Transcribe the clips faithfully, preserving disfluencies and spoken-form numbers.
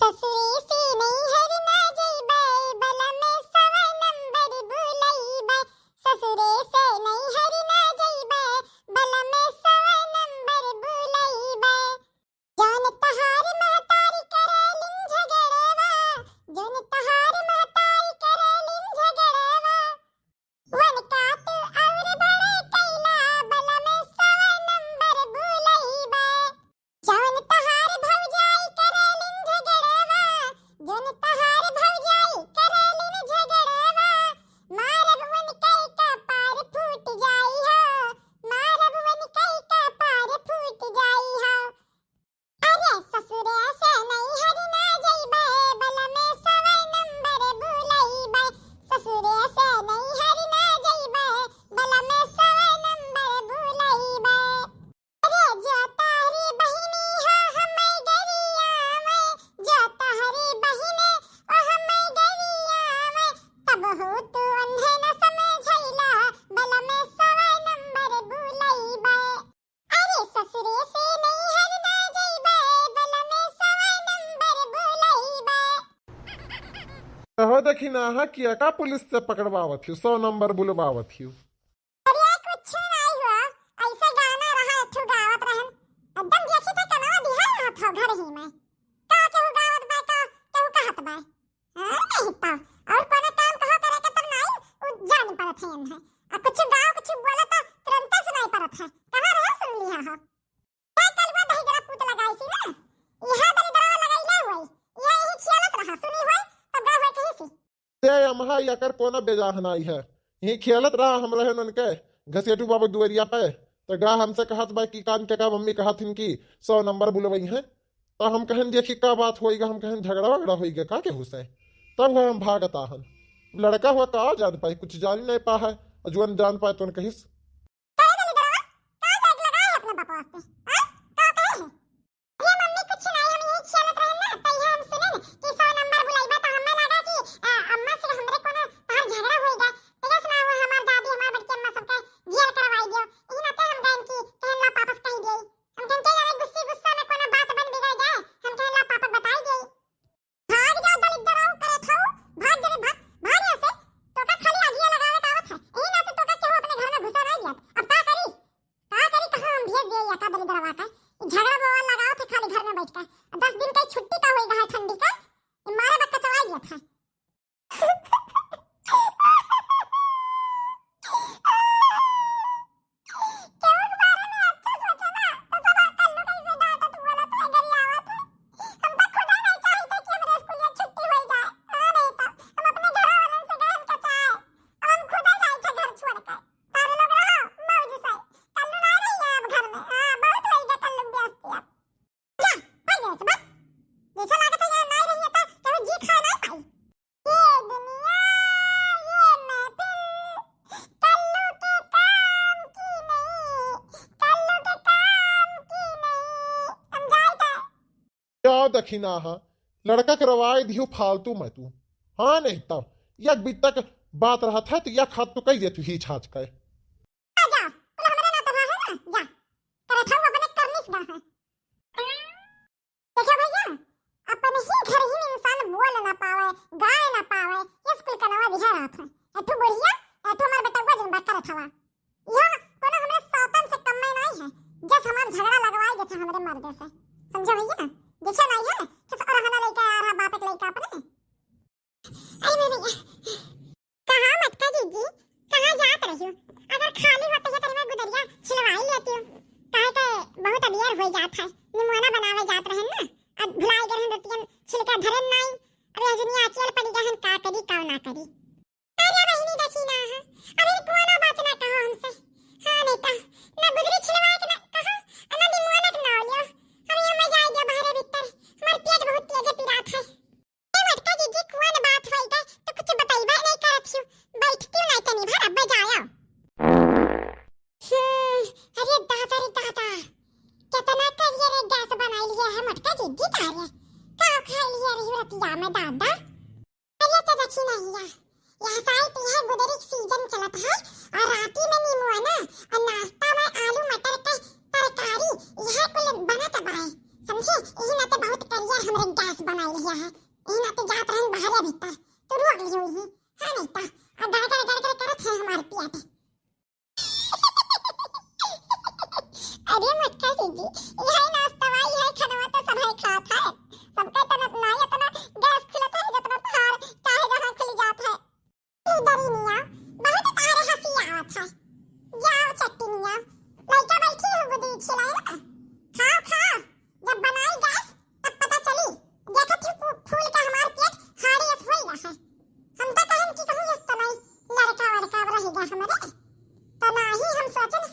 ससुरे से नैहर ना जइबै, बलम सवा नंबर बुलइबै। ससुरे से नैहर ना जइबै, बलम सवा नंबर बुलइबै। जौन तहार महतारी करेलिन झगड़वा, जौन तहार महतारी करेलिन झगड़वा, वनका तू और बड़े कैला, बलम सवा नंबर बुलइबै। जौन तहार भौजाई करेलिन झगड़वा, जौन तहार भौजाई करेलिन झगड़वा, मारब वनकै कपार फूट जाई हो, मारब वनकै कपार फूट जाई हो। अरे ससुरे से नैहर ना जइबै, बलम सवा नंबर बुलइबै। ससुरे से नैहर ना जइबै, बलम सवा नंबर बुलइबै। अरे जो तारी बहिनी हो हमै गरियावै, जो तारी बहिनी ओ हमै गरियावै, तब हो तू उन्हें न समझैला, बलम सवा नंबर बुलइबै। अरे ससुरे से नैहर ना जइबै, बलम सवा नंबर बुलइबै। कहो देखी ना, हाँ किया का पुलिस से पकड़वावत हियो, सौ नंबर बुलवावत हियो। अरे कुछ नाई हुआ, ऐसे गाना रहा, एक ठो गावत रहन, एकदम देखी तो कनवा दिहा रहा था घर ही में। का केहू गावत बा, का केहू कहत बा? हाँ, नहीं तो। और कोनो काम कहो करे के तब नाई, उ जान पड़त है इन्हें। आ कुछ गाओ, कुछ बोलो तो तुरंते सुनाई पड़त है। कहाँ रहो सुन लिया हो? का कलवा दही जरा पूत लगाई सी ना? इहा दही जरा लगाई ना हुई। इहा यही खियालत रहा, सुनी हुई, तब गा हुई कहीं सी। ते अम्हा यकर कोनो बेजाह नाई है। यही खेलत रहा हम रहे उनके घसेटू बाबा दुआरिया पे। तो गा हमसे कहत बा कि कान के का मम्मी कहत हिन कि सौ नंबर बुलवई है। तो हम कहन देखी का बात होइगा, हम कहन झगड़ा वगड़ा होइगा का केहू से। तब हुआ हम भागत आहन। लड़का हुआ का जान पाई, कुछ जान ही नहीं पा है। और जुअन जान पाए तो कहिस। का रे दलिद्रवा, का जाके लगा है अपने बकवास पे? हाँ? का कहे है? ये मम्मी कुछ नहीं, हम यही खेलत रहन ना, तो ये हम सुने कि सौ नंबर बुलाइबा, तो हमें लगा कि, आ, अम्मा से हमरे कोनो तार झगड़ा होइगा। तो ये सुना हुआ हमार दादी, हमार बड़की अम्मा सबके जेल करवाई दियो। यही नाते हम गए कि कहन ला पापस कही दिए। हम कहन के जाने गुस्सी गुस्सा में कोनो बात बन बिगड़ जाए, हम कहन ला पापस बताई दिए। भाग जाओ दलिद्दराऊ करे खाओ, भाग जा रे, भाग, भाग यहाँ से। तोका खाली आगिया लगावे का आवत है, यही नाते तोका केहू अपने घर में घुसा नहीं दिया। अब का करी, का करी, कहाँ हम भेज दिए या का दलिद्दरवा का? ई झगड़ा बोल लगाओ थे खाली घर में बैठ के। दस दिन का छुट्टी का होई है ठंडी का, ई मारे बा कचवा गया था। केहू के बारे में अच्छा सोचे ना, तो सब कल्लू कैसे डांटत बोलत है, गरियावत है। हम तो खुदा नहीं चाहते कि हमरे स्कूल में छुट्टी हो जाए। हाँ, नहीं तो हम अपने घर वालन से गए हम कचाए। अब हम खुदा जाए थे घर छोड़ के। तारे लोग रहो मौज से। कल्लू ना रही है अब घर में। हाँ, बहुत होई गया कल्लू व्यस्त अब। जा, भाग यहाँ से, भाग। जैसा लागत है यहाँ ना रही है तो केहू जी खा ना पाई। ये दुनिया, ये महफिल, कल्लू के काम की नहीं, कल्लू के काम की नहीं। हम जाए तो। क्या दखिना हा, लड़का के रवाई दियो फालतू में तू। हाँ नहीं तो, एक बित्ता के बात रहत है तो एक हाथ तो कह दे तू ही छाछ के। आ जा, तू हमरा ना तबाह है ना, जा। करत हूँ अपने करनी से है। देखो भैया, अपने ही घर ही में इंसान बोल ना पावे, गाय ना पावे, ये स्कूल का नवा दिहा रहत है। एठू बुढ़िया, एठू हमार बेटवा जिन बात करत हवा। यह कोनो हमरे सौतन से कम में नहीं है, जस हमार झगड़ा लगवाई देते हमरे मर्दे से। समझे भैया? देखे नहीं है, किस और हना लेके आ रहा बाप एक लड़का अपने। अरे मेरे भैया, कहाँ मटका जीजी, कहाँ जात रही हो? अगर खाली होते है तो मैं गुदरिया छिलवाई लेती हूँ। काहे के बहुत अबियर हो जात है, निमोना बनावे जात रहे ना, अब भुलाई गए हैं रोटियन छिलका धरन नाई। अब यह दुनिया अकेल पड़ी गए हैं, का करी का ना करी। अरे बहिनी देखी ना है, अभी कोनो बात ना कहो हमसे। हाँ नहीं तो, ना गुदरी छिलवाए के ना कहो, ना निमोना के ना लियो। हम ये मजा आ गया बाहर भीतर, हमार पेट बहुत तेज पिरात है। ए मटका जीजी, कौन बात होई गए? तो कुछ बतइबे नहीं करत हियो। बैठती हूँ नहीं तनी भर, अब जाओ। हम्म, अरे दादा रे दादा, कितना करिए रे गैस बनाई लिए है मटका जीजी का रे। का खा लिए रही रतिया में दादा? अरे तो देखी नहीं या, यह साई तो यह गुदरी सीजन चलत है और राती में नींबू है ना और नाश्ता में आलू मटर के तरकारी, यह कुल बनत बाए। समझे? यही नाते बहुत करियर हमरे गैस बनाई लिया है। यही नाते जात रहन बाहरे भीतर, तो रोक लियो यही। हाँ नहीं ता, अब गड़गड़ गड़गड़ करत है हमार पेट। अरे मोटका जीजी, यही नाश्तवा, यही खनवा तो सब है खात है। सबका इतना ना, इतना गैस खुलत है, जितना तोहार चाहे जहाँ खुल जात है। ई दरिनिया, बहुत तारे हंसी आवत है। जाओ चट्टिनिया, लइका बैठी हो गुदी छिलाई ना। खाओ, खाओ, जब बनाई गैस, तब पता चली। देखत ही फू-, फूल का हमार पेट हाड़ी अस होई रहा है। हम तो कहन कि कहूँ यस तो नहीं, लड़का वड़का अब रहेगा हमरे। तो ना ही हम सोचन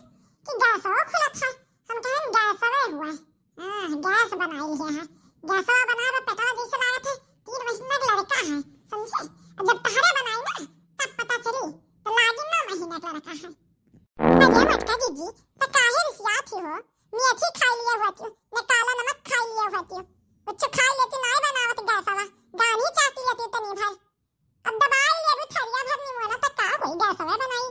कि गैस हो खुलत है, हम कहन गैस हवे हुआ है। हाँ, गैस बनाई है, हाँ। गैसवा बनावे पेटवा जैसे लागत है, तीन महीना के लड़का है, समझे? और जब तहरे बनाई ना, तब पता चली, तो लागी नौ महीना के लड़का है। अरे मोटका जीजी, तो काहे रिसियात ही हो? मेथी खाई लिया हुआ थी, न काला नमक खाई लिया हुआ थी। कुछ खाई लेती, नाई बनावत गैसवा, गानी चाट लिया थी तनी भर। अब दबाई लेबू थरिया भर निमोना, तो का होई, गैसवा बनाई।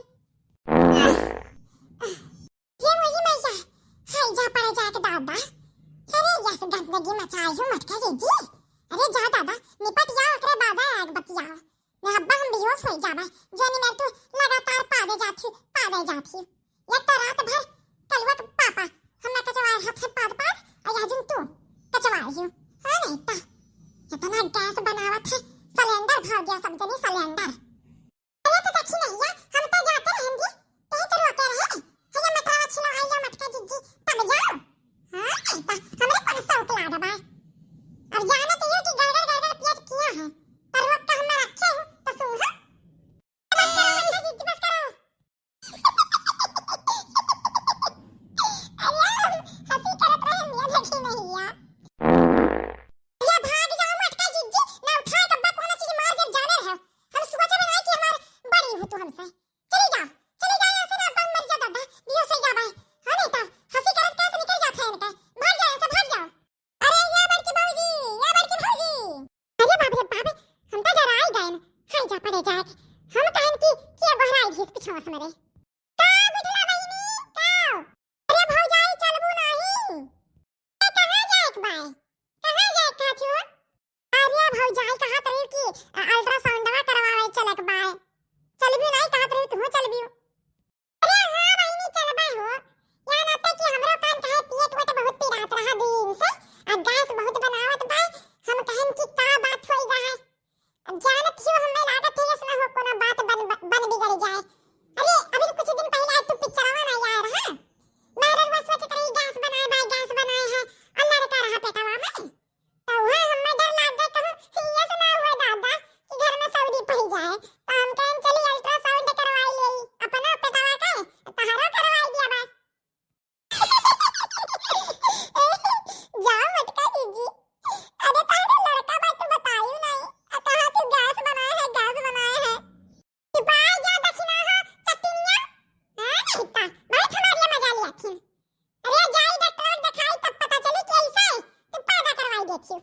ये मोरी मैया, हाय जा पड़े जाके दादा। अरे यस गंदगी मचाई हो मोटका जीजी। अरे जा दादा, निपट जाओ, ओकरे बाद आग बतियाओ। मैं हब्बा हम बेहोश हो जाबा, जोनी मेर तू लगातार पादे जात ही, पादे जात ही। एक तो रात भर कलुआ के पापा, हम ना कचवाए हाथ से पाद पाद, और आज तू कचवाए हो। हाँ नहीं ता, इतना गैस बनावत है, सिलेंडर भर दिया सब जनी सिलेंडर। अरे तो दक्षिणैया, हम तो जाते रहेंगे, कहीं तो रोके रहे। हैया मटरवा छिलो, हैया मोटका जीजी, तब जाओ। हाँ, नहीं तो हमरे पर शौक लाग बा। अब जाने तो ये कि गड़गड़ गड़गड़ पेट किया है, पर वो का हम रखे हूँ, तो सुन हाँ। बस करो मोटका जीजी, बस करो। अरे, हंसी करत रहे, मियाँ देखी नहीं यार। ये भाग जाओ मोटका जीजी, ना उठाए डब्बा कोनो चीज मार देब जाने रहो। हम सोचे बनाई कि हमार बड़ी हो तू हमसे। चली जाओ, चली जाओ यहाँ से ना, अब मर जा दादा, बेहोश हो जाबा। हाँ नहीं तो, हंसी करत करत निकल जात है इनके। भाग जाओ यहाँ से, भाग जाओ। अरे या बड़की भौजी, या बड़की भौजी। अरे बाप रे बाप, हम तो डराई गए। हाय जा पड़े जाए। हम कहन की, के गोहराई घीस पिछवा से मरे। का गुठला बहिनी, का? अरे भौजाई, चलबू नाही? ए, कहाँ जाए के बाय? कहाँ जाए के कहत हो? अरे भौजाई, कहत रही कि, अ, अल्ट्रासाउंडवा करवावे चले के बाय। चलबू नाही कहत रही, तू चलबू। अरे हाँ बहिनी, चलबा हो। या नाते कि हमरो कान कहे पेट वेट बहुत पिरात रहा दिन से, आ गैस बहुत बनावत बा। हम कहन कि का बात होई रहा। अब जानत हियो, हमें लागत है, ऐसा हो कोनो बात बन, बन बिगड़ जाए। अरे, अभी कुछ दिन पहले आज तू पिक्चरवा ना आया रहा। मेहररुआ सोच करे गैस बनाए बा, गैस बनाए है, अल्लाह रे का रहा पेटवा में। तो वहाँ हमें डर लाग गए, कहूँ, "ये तो ना हुआ दादा कि घर में सऊदी पड़ जाए।" तो हम कहें, "चली अल्ट्रासाउंड करवाई ले अपना पेटवा का, तहरो करवाई दिया बा।" जाओ मोटका जीजी, अरे तहरे लड़का बा तो बतायू नहीं, आ कहा तू गैस बनाए है, गैस बनाए है। कि बाय जा दक्षिणा हो चट्टिनिया। हाँ, नहीं ता, बहुत हमारे मजा लिया थी। अरे जाई डॉक्टर देखाई तब पता चली कि ऐसे तू पैदा करवाई देती।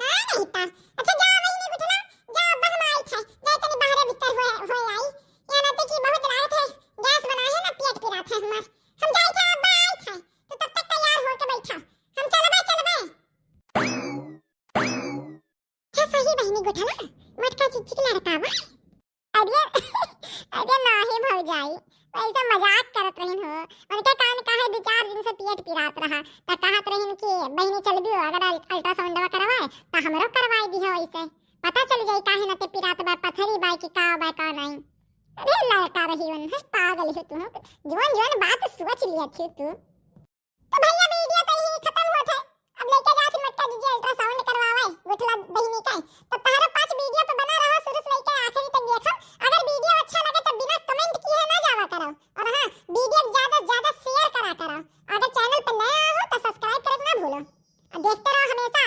हाँ, नहीं ता। अच्छा जा बहिनी गुठला, जा अब हम आई थे, जाए तनी बाहरे भीतर हो, हो आई। यहाँ नाते कि बहुत रात है, गैस बनाए है ना, पेट पिरात है हमार। हम जाई थे, अब आई थे, तो तब तक तैयार होके बैठा। हम चलबे, चलबे। अच्छा सही बहिनी गुठला, मोटका जीजी के लड़का बा। अरे, अरे नाही भौजाई, वैसे मजाक करत रहिन हो। उनके कान काहे दो चार दिन से पेट पिरात रहा, त कहत रहिन कि बहिनी चलबू, अगर अल-, अल्ट्रासाउंडवा करवाए, त हमरो करवाए दिहो वैसे। पता चल जाई काहे ना ते पिरात बा, पथरी बा कि का बा, का नहीं। अरे लड़का रही उन, है पागल हो तू, जवन जवन बात सोच लिया थी तू। तो भैया वीडियो तो यही खत्म होत है। अब लेके जात ही मोटका जीजी अल्ट्रासाउंड करवावे गुठला बहिनी का। तो तहरा पास वीडियो पे बना रहा, शुरू से लेके आखिरी तक देखो। अगर वीडियो अच्छा लगे तो बिना कमेंट किए ना जावा करो। और हाँ, वीडियो ज्यादा से ज्यादा शेयर करा करो। अगर चैनल पे नया हो तो सब्सक्राइब करे ना भूलो। और देखते रहो हमेशा